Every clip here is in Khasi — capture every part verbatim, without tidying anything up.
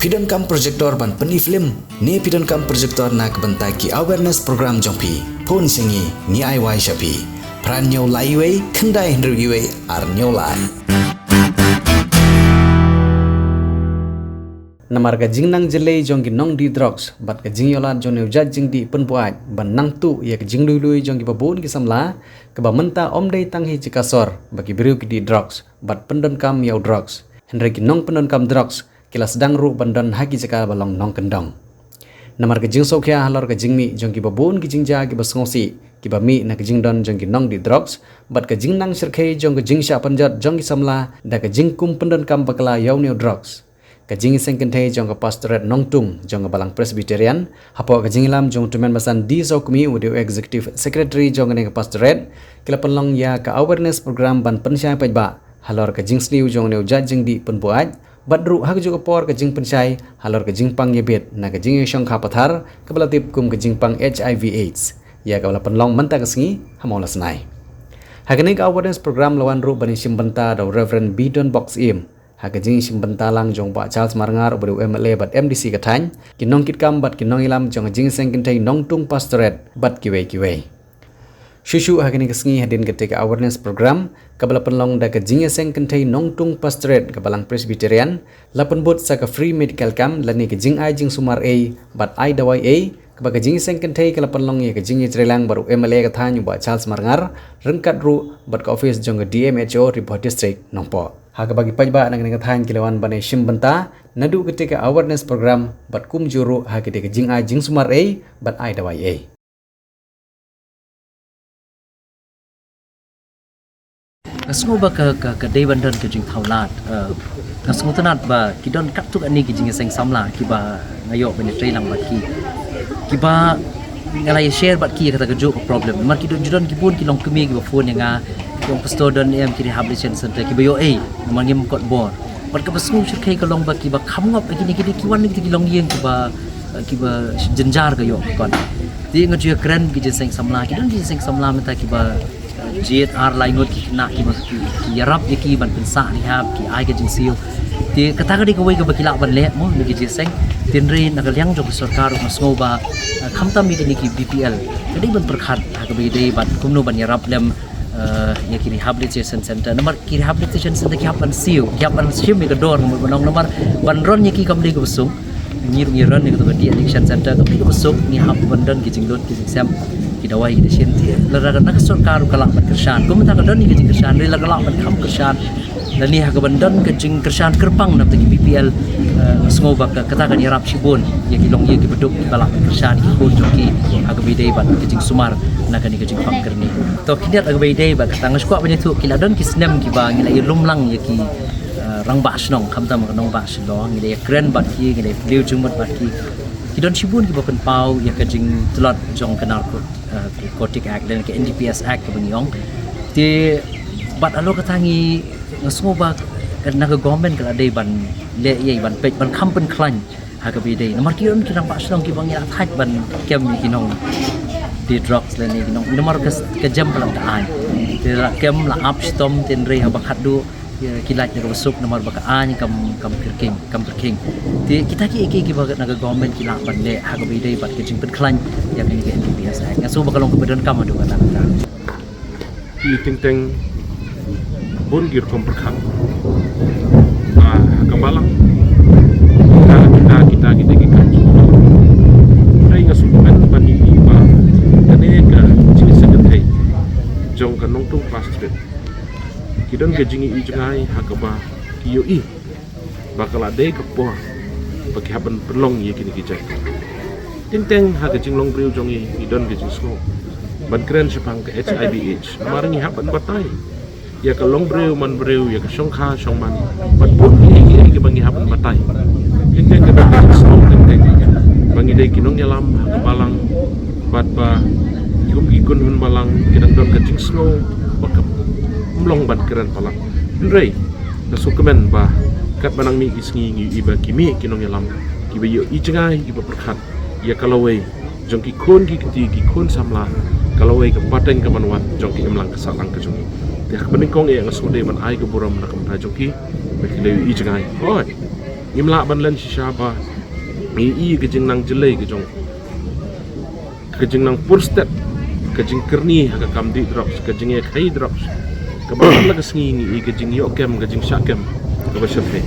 Phi donkam projector ban pyni film ne phi donkam projector na ka bynta ki awareness program jong phi? Phone sha ngi, ngi ai wai sha phi. Phra hynñiew lai wei, khyndai hynriew wei, ar hynñiew lai. Namar ka jingnang jyllei jong ki nongdih drugs bad ka jingïohlad jong u nongïaid jingdih pynbuaid ban nangtuh ïa ka jingluilui jong kiba bun ki samla, kaba mynta ym dei tang hi jaka sor ba ki briew ki dih drugs bad pyndonkam ïa u drugs, hynrei ki nongpyndonkam drugs ki la sdang ruh ban don ha ki jaka ba long nongkyndong. Namar ka jingsngewkhia halor ka jingmih jong kiba bun ki jingjia kiba sngewsih kiba mih na ka jingdon jong ki nongdih drugs bad ka jingnang shyrkhei jong ka jingshah pynjot jong ki samla da ka jingkum pyndonkam bakla ïa une u drugs, ka jingïaseng kynthei jong ka Pastorate Nongtung jong ka Balang Presbyterian, hapoh ka jingïalam jong u Tymmen Basan D Sawkmie, u dei u Executive Secretary jong kane ka Pastorate, ki la pynlong ïa ka awareness program ban pynshai paidbah halor ka jingsniew jong une u nongïaid jingdih pynbuaid, bad ruh ha kajuh ka por ka jingpynshai halor ka jingpang ïabit na ka jingïashongkha pathar kaba la tip kum ka jingpang HIV AIDS, ïa kaba la pynlong mynta ka sngi ha Mawlasnai. Ha kane ka awareness program la wan ruh ban ïashim bynta da u Reverend Bidon Box Im. Ha ka jingïashim bynta lang jong u Bah Charles Marngar, uba dei u MLA bad MDC ka thaiñ, ki nongkitkam bad ki nongïalam jong ka jingïaseng kynthei Nongtung Pastorate bad kiwei kiwei. Shuh shuh ha kane ka sngi, hadien katei ka awareness program kaba la pynlong da ka jingïaseng kynthei Nongtung Pastorate ka Balang Presbyterian, la pynbud sa ka free medical camp lane ka jingai jingsumar ei bad ai dawai ei, kaba ka jingïaseng kynthei ka la pynlong ïa ka jingïatreilang bad u MLA ka thaiñ, u Bah Charles Marngar, ryngkat ruh bad ka office jong ka DMHO Ri Bhoi District Nongpoh. Ha kaba ki paidbah na kane ka thaiñ ki la wan ban ïashim bynta naduh katei ka awareness program bad kumjuh ruh ha katei ka jingai jingsumar ei bad ai dawai ei. Nga sngew ba ka, ka, ka dei ban don ka jingthaw lad. Eh, nga sngew tynnat ba ki don katto katne ki jingïaseng samla kiba nga ïoh ban ïatreilang bad ki, kiba nga la ïa share bad ki ïa kata kajuh ka problem. Namar ki don, ki don ki bun ki longkmie kiba phone ïa nga, ki ong, "Pastor, don em ki rehabilitation center kiba ïoh ei, namar ngim kot bor." Bad kaba sngew shyrkhei ka long ba kiba kham ngop ha kine ki dei ki wan na kita ki longïing kiba, kiba jynjar ka ïoh ka kot. Te nga ju ïakren ki jingïaseng samla, ki don ki jingïaseng samla mynta kiba, eh, jied ar lai ngut ki khynnah kiba ki, ki ïarap ïa ki ban pynsah rehab, ki ai ka jingsiew. Te kata ka dei kawei kaba ki lah ban leh mo na ki jingïaseng. Hynrei na ka liang jong ka sorkar nga sngew ba, eh, khamtam ïa kine ki BPL ka dei ban pyrkhat ha kaba ïadei bad kumno ban ïarap lem, eh, ïa ki rehabilitation center. Namar ki rehabilitation center ki hap ban siew, ki hap ban shim ïa ka dor, namar ban ong, namar ban run ïa ki kam dei kaba suk. Ngi ruh ngi run ïa kata ka de-addiction center, kam dei kaba suk, ngi hap ban don ki jinglut ki jingsep, ki dawai ki dashin. Te lada ka, na ka sorkar ruh ka lah ban kyrshan. Kumta ka don ïa ka jingkyrshan, hynrei la ka lah ban kham kyrshan. Lane ha kaban don ka jingkyrshan kyrpang na bynta ki BPL, eh, nga sngew ba ka, kata kan ïarap shibun ïa ki longïing kiba duk kiba lah ban kyrshan ïa ki khun jong ki ha kaba ïadei bad ka jingsumar na kane ka jingpang kyrni. To khyndiat ha kaba ïadei bad kata, nga sngewkwah ban ïathuh, ki la don ki snem kiba ngi la ïalum lang ïa ki, eh, rangbah shnong, khamtam ka nongbah shnong, ngi la ïakren bad ki, ngi la ïakren jingmut bad ki. Ki don shibun kiba pynpaw ïa ka jingtlot jong ka narco, eh, Narcotic Act lane ka NDPS Act kaba ngi ong. Te bad halor kata ngi, nga sngew ba na ka government ka la dei ban leh ïa, ban peit, ban kham pynkhlaiñ ha kaba ïadei. Namar ki don ki rangbah shnong kiba ngi la thait ban kem ïa ki nongdih drugs lane ki nong, namar ka, ka jem palat ka aiñ. Te la kem, la ap shitom, hynrei haba khatduh ki, ki lait na kaba suk namar ba ka aiñ kam, kam pyrkhing, kam pyrkhing. Te kita kiei kiei kiba na ka government ki lah ban leh ha kaba ïadei bad ka jingpynkhlaiñ ïa kane ka NDPS Act. Nga sngew ba ka long kaba donkam haduh katta katta. Ki teng teng bun ki rukom pyrkhat. Ba ha ka balang kita, kita, kita, kita ki kam. Hynrei nga sngewkmen ban ïohi ba kane ka jingïaseng kynthei jong ka Nongtung Pastorate, ki don ka jingïohi jngai ha kaba ki ïohi ba ka la dei ka por ba ki hap ban pynlong ïa kine ki jait. Teng teng ha ka jinglong briew jong ngi, ngi don ka jingsngew ban kren shaphang ka HIV AIDS. Namar ngi hap ban batai ïa ka long briew man briew, ïa ka shongkha shongman, bad bun kiei kiei kiba ngi hap ban batai. Teng teng ka don ka jingsngew teng teng ba ngi dei ki nongïalam ha ka balang, bad ba kum ki khun hun balang ki dang don ka jingsngew ba kam long ban kren palat. Hynrei nga sngewkmen ba katba nang mih ki sngi ngi ïohi ba ki mih ki nongïalam kiba ïohi jngai, kiba pyrkhat ïa ka lawei jong ki khun ki kti, ki khun samla, ka lawei ka pateng kaban wan jong ka imlang ka sahlang ka jong ngi. Te ha kaba nyngkong eh nga sngewdei ban ai ka burom na ka bynta jong ki ba ki la ïohi jngai. Hooid. Ngim lah ban len shisha ba ngi i ka jingnang jyllei ka jong, ka jingnang purstet, ka jingkyrni ha ka kam dih drugs, ka jingïakhaïi drugs, kaba man la ka sngi ngi i ka jingïoh kem, ka jingshah kem kaba shyrkhei.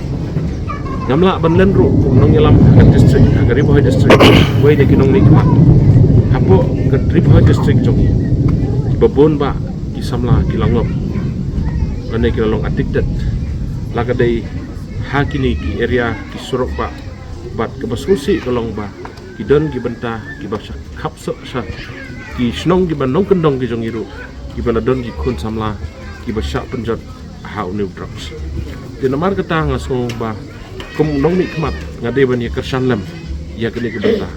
Ngam lah ban len ruh kum nongïalam ha ka district, ha ka Ri Bhoi district, wei na ki nongmihkhmat hapoh ka Ri Bhoi district jong ngi, kiba bun bah ki samla ki la ngop lane ki la long addicted, la ka dei ha kine ki area, ki surok bah. Bad kaba sngewsih ka long ba ki don ki bynta kiba sha khap sha ki shnong kiba nongkyndong ki jong ngi ruh, kiba la don ki khun samla kiba shah pynjot ha une u drugs. Te namar kata nga sngew ba kum nongmihkhmat nga dei ban ïa kyrshan lem ïa kane ka bynta.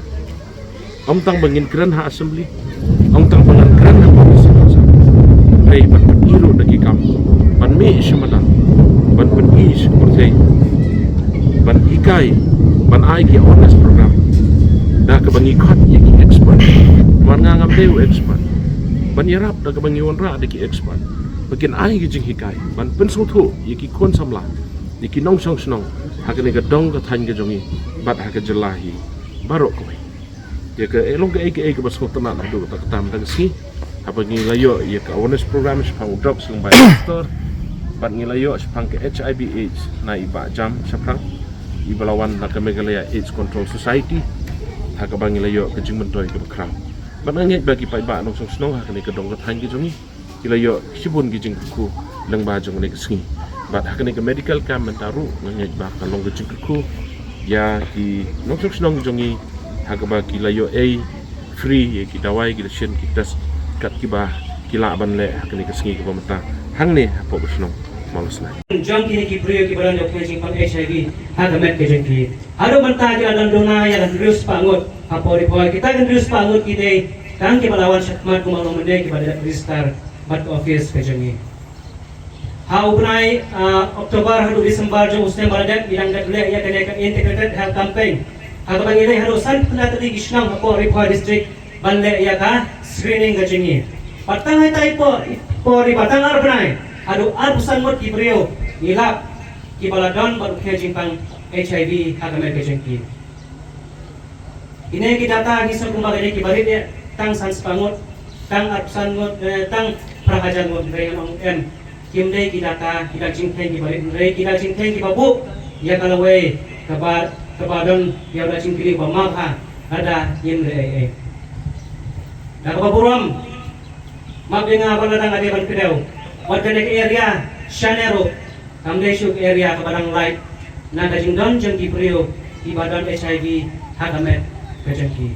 Ym tang ba ngin kren ha assembly, ym tang ba ngin kren ha policy council, hynrei ban pyni ruh da ki kam, ban mih sha madan, ban pyni sha pyrthei, ban hikai, ban ai ki awareness program da kaba ngi khot ïa ki expert. Namar nga ngam dei u expert. Ban ïarap da kaba ngi wanrah da ki expert ba kin ai ki jinghikai, ban pynsngewthuh ïa ki khun samla, ïa ki nongshong shnong ha kane ka dong ka thaiñ ka jong ngi bad ha ka jylla hi baroh kawei. Ïa ka, eh, long kaei kaei kaba sngewtynnat haduh katta katta mynta ka sngi, haba ngi la ïoh ïa ka awareness program shaphang u drugs lyngba i doktor, bad ngi la ïoh shaphang ka HIV AIDS na i Bah Jam shaphrang, iba la wan na ka Meghalaya AIDS Control Society, ha kaba ngi la ïoh ka jingmyntoi kaba khraw. Bad nga ngeit ba ki paidbah nongshong shnong ha kane ka dong ka thaiñ ka jong ngi ki la ïoh shibun ki jingkyrkhu lyngba jong kane ka sngi. Bad ha kane ka medical camp mynta ruh nga ngeit ba ka long ka jingkyrkhu ïa ki nongshong shnong jong ngi, ha kaba ki la ïoh ei free ïa ki dawai, ki dashin, ki test kat kiba ki lah ban leh ha kane ka sngi kaba mynta hangne hapoh ka shnong Mawlasnai. Jong kine ki briew kiba don ïa ka jingpang HIV ha ka met ka jong ki, haduh mynta ki la don duna ïa la hynriew spah ngut. Hapoh Ri Bhoi kita ki hynriew spah ngut ki dei tang kiba la wan shakhmat kumba long mynne kiba la dep register bad ka office ka jong ngi. Ha u bnai, ah, October haduh December jong u snem ba la dep ngi dang dep leh ïa kane ka Integrated Health Campaign, ha kaba ngi leit haduh sanphew tylli ki shnong hapoh Ri Bhoi District ban leh ïa ka screening ka jong ngi. Bad tang hangtai i por, i por, i ba tang ar bnai, haduh arphew san ngut ki briew ngi lap kiba la don bad u khia jingpang HIV ha ka met ka jong ki. Kine ki data ngi sngew kumba kine kiba rit ïa tang san spah ngut, tang arphew san ngut, eh, tang phra hajar ngut, hynrei ngan ong em, kim dei ki data ki dak jingkheiñ kiba rit, hynrei ki dak jingkheiñ kiba buh ïa ka lawei kaba, kaba don ïa u dak jingkylli ba map ha lada ngim leh ei ei. Da kaba burom, map ïa nga ba lada nga dei ban kdew, wat kane ka area shane ruh kam dei shuh ka area kaba dang lait na ka jingdon jong ki briew kiba don HIV ha ka met ka jong ki.